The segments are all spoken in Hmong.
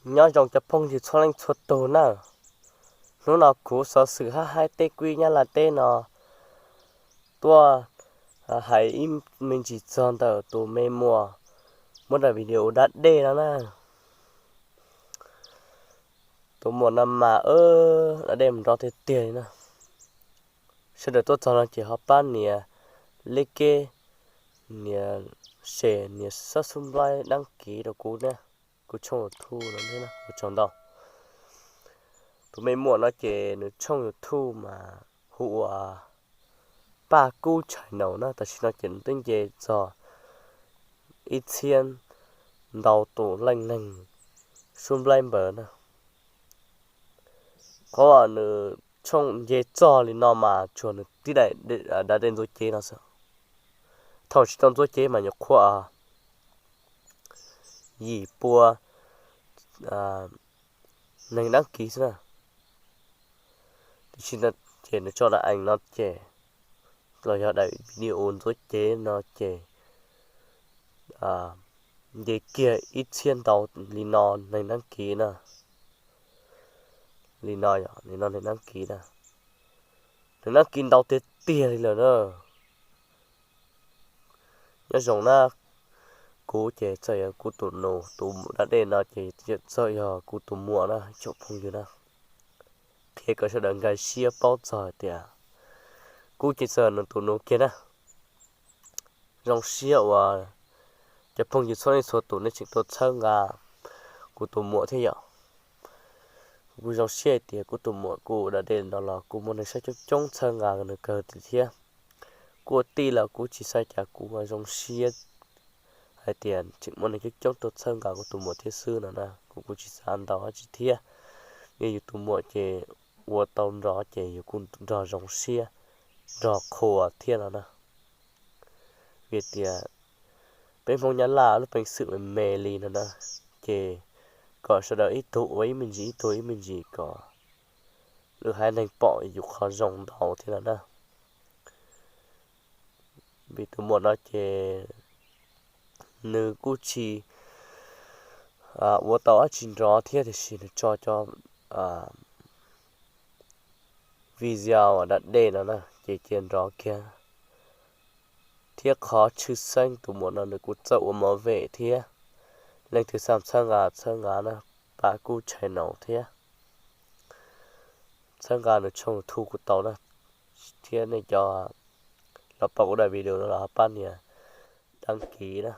Nyob zoo cov phooj ywg txhua leej txhua tus na. Hnub no kuv xov xwm hab haib teb kuib Nyab Laj teb no tuaj hais ib me ntsis txog ntawm tus me muam muab daim video ua da dej no na. Tus muam no mas da dej mus nrov tiag tiag li na. Sawv daws tuaj txog no ces ho pab nias like, nias share, nias subscribe, đăng ký rau kuv na, kuv tshooj YouTube no thiab na, ua tsaug ntau. Tus me muam no ces nws tshooj YouTube mas hu ua Paj Kub Channel na, tam sim no ces nws twb nce txog ib txhiab ntau tus leej neeg subscribe na. Qhov uas nws tshooj nce txog li no mas tsuas nws tib daim da dej ntxuav cev no xwb. Thaum tsis tau ntxuav cev mas nyuam qhuav yim pua neeg đăng ký xwb na. Tiam sis ces nws tso daim ees no ces, los yog daim video ntxuav cev no ces nce kiag ib txhiab ntau li no neeg đăng ký na. Li no yog li no neeg đăng ký na. Neeg đăng ký ntau tiag tiag li lawm na. Nyob zoo na, kuv ces txawm yog kuv tus nus tus muam da dej no ces txawm yog kuv tus muam na, tsoom phooj ywg na. Qhia kom sawv daws nkag siab paub txog hais tias kuv ces txawm nws tus nus kiag na. Zoo siab uas cov phooj ywg txhua leej txhua tus nej tseem tuaj txhawb nqa kuv tus muam thiab yom. Kuv zoo siab hais tias kuv tus muam kuj da dej no los kuj muaj neeg saib coob coob txhawb nqa nws kawg thiab. Kuv ua tij los kuv tsis xav cas, kuv zoo siab hais tias tseem muaj neeg coob coob tuaj txhawb nqa kuv tus muam thiab xwb no na. Kuv kuj tsis xav ntau dab tsi thiab, vim yus tus muam ces ua tau nrov ces yus kuj nrog zoo siab, nrog qhuas thiab no na. Vim tias peb Hmoob Nyab Laj lub peev xwm me me li no na, ces kom sawv daws ib tug ua ib me ntsis, ib tug ib me ntsis kom lwm haiv neeg pom yus qhov zoo ntau thiab no na. Vim tus muam no ces nws kuj tsis ua tau dab tsi nrov thiab, tiam sis nws tso cov video da dej no na ces cia nrov kiag. Thiab qhov tshwj xeeb tus muam no nws kuj txawj ua mov vem thiab. Leej twg xav txhawb nqa txhawb nqa na, Paj Kub Channel thiab, txhawb nqa nws tshooj YouTube kuj tau na. Thiab nej cov los pom kuv daim video no los ho pab nias đăng ký na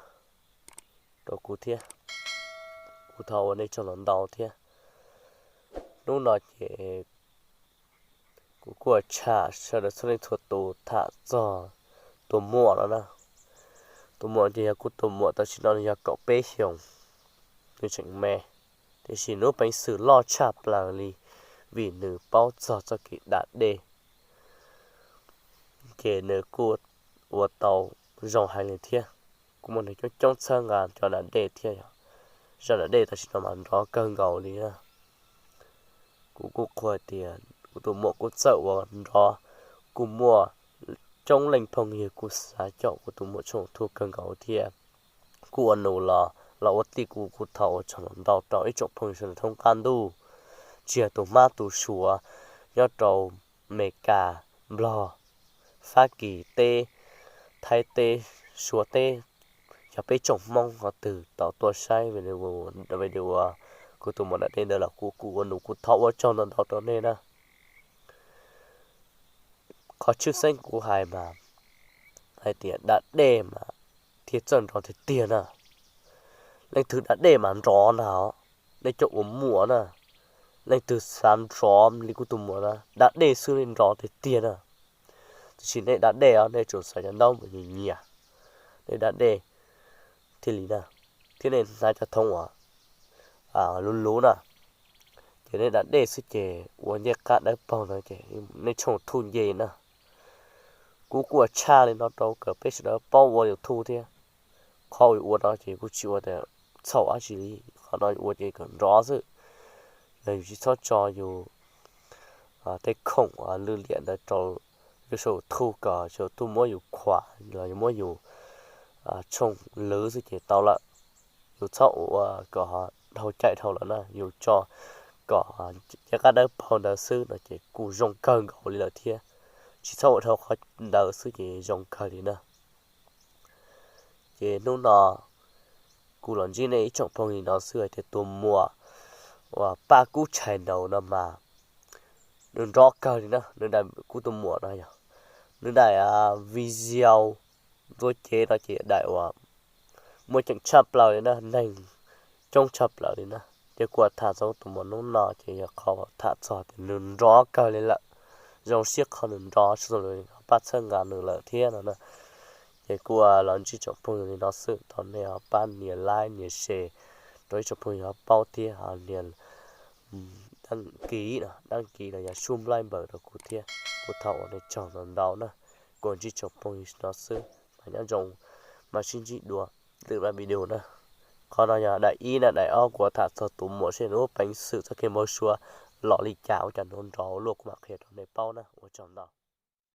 rau kuv thiab. Kuv thov ua nej tsaug ntau ntau thiab. Hnub no ces kuv kuj tsham sawv daws txhua leej txhua tus tham txog tus muam no na. Tus muam ces yog kuv tus muam tam sim no nws yog kaum peb xyoos, nws tseem me, tiam sis nws lub peev xwm loj tshaj plaws li, vim nws paub txog txoj kev da dej, ces nws kuj ua tau zoo heev li thiab. Kuj muaj neeg coob coob txhawb nqa cov da dej thiab yog, zaj da dej tam sim no mas nrov kawg nkaus li na. Kuv kuj qhuas tias kuv tus muam kuj txawj ua nrov, kuj muaj coob leej phooj ywg kuj xav caum kuv tus muam tshooj YouTube kawg nkaus thiab. Kuj ua nus los los ua tij, kuv kuj thov ua tsaug ntau rau ib tsoom phooj ywg sawv daws thoob qab ntuj, tsis yog tus hmab tus suav, nyob rau Meskas, Nplog, Fab Kis teb, Thaib teb, Suav teb, yog peb tsoom Hmoob qhov twg tau tuaj saib video uas kuv tus muam da dej ntawd los kuv kuj ua nus kuv thov ua tsaug ntau ntau rau nej na. Qhov tshwj xeeb kuv hais mas hais tias da dej mas thiaj txawj nrov tiag tiag na. Leej twg da dej mas nrov na, nej cov uas muam na, leej twg xav nrov li kuv tus muam na, da dej xwb li nrov tiag tiag na. Tiam sis nej da dej os nej tsuas xav cov ntaub nyias nyias, nej da dej thiaj li na, thiab nej hnav cov thoob uas luv luv na, ces nej da dej xwb ces ua ncej qab dawb paug no ces nej tshooj YouTube nce na. Kuv kuj ua tshaj li no rau kom peb sawv daws paub ua YouTube thiab. Qhov uas ua no ces kuj tsis ua tias txhaum dab tsi li, qhov no ua ces kom nrov xwb. Yog yus tsis txhob tso yus tej khoom lwj liam ntawd rau YouTube kom YouTube muab yus khuam los yus muab yus tshooj lwv xwb ces tau lawm. Yus txhob ua kom dhau caij dhau lawm na, yus tso kom cov qab dawb paug ntawd xwb no ces kuj zoo kawg nkaus li lawm thiab. Tsis txhob ua dhau qhov ntawd xwb ces zoo kawg li na. Ces hnub no kuv los ntsib nej ib tsoom phooj ywg no xwb hais tias tus muam uas Paj Kub Tshais Nraud no mas nws nrov kawg li na, nws daim, kuv tus muam no yog nws daim video ntuj cev no ces daim uas muaj ceem tshaj plaws li na, neeg coob tshaj plaws li na. Ces kuv tham txog tus muam hnub no ces yog qhov tham txog tias nws nrov kawg li lawm, zoo siab qhov nws nrov tshaj lawm, pab txhawb nqa nws lawm thiab no na. Ces kuv los ntsib tsoom phooj ywg li no xwb, thov nej ho pab nias like nias share rau ib tsoom phooj ywg ho paub thiab ho nias đăng ký no, đăng ký los yog sub like npawm rau kuv thiab. Kuv thov ua nej tsaug ntau ntau na. Kuv ntsib tsoom phooj ywg no xwb, mas nyob zoo, mas sib ntsib dua lwm video na. Qhov no yog daim ib na, daim ob kuv tham txog tus muam seb nws lub peev xwm txoj kev npau suav los li cas, ua cas nws nrov luaj kuv mam qhia rau nej paub na. Ua tsaug ntau.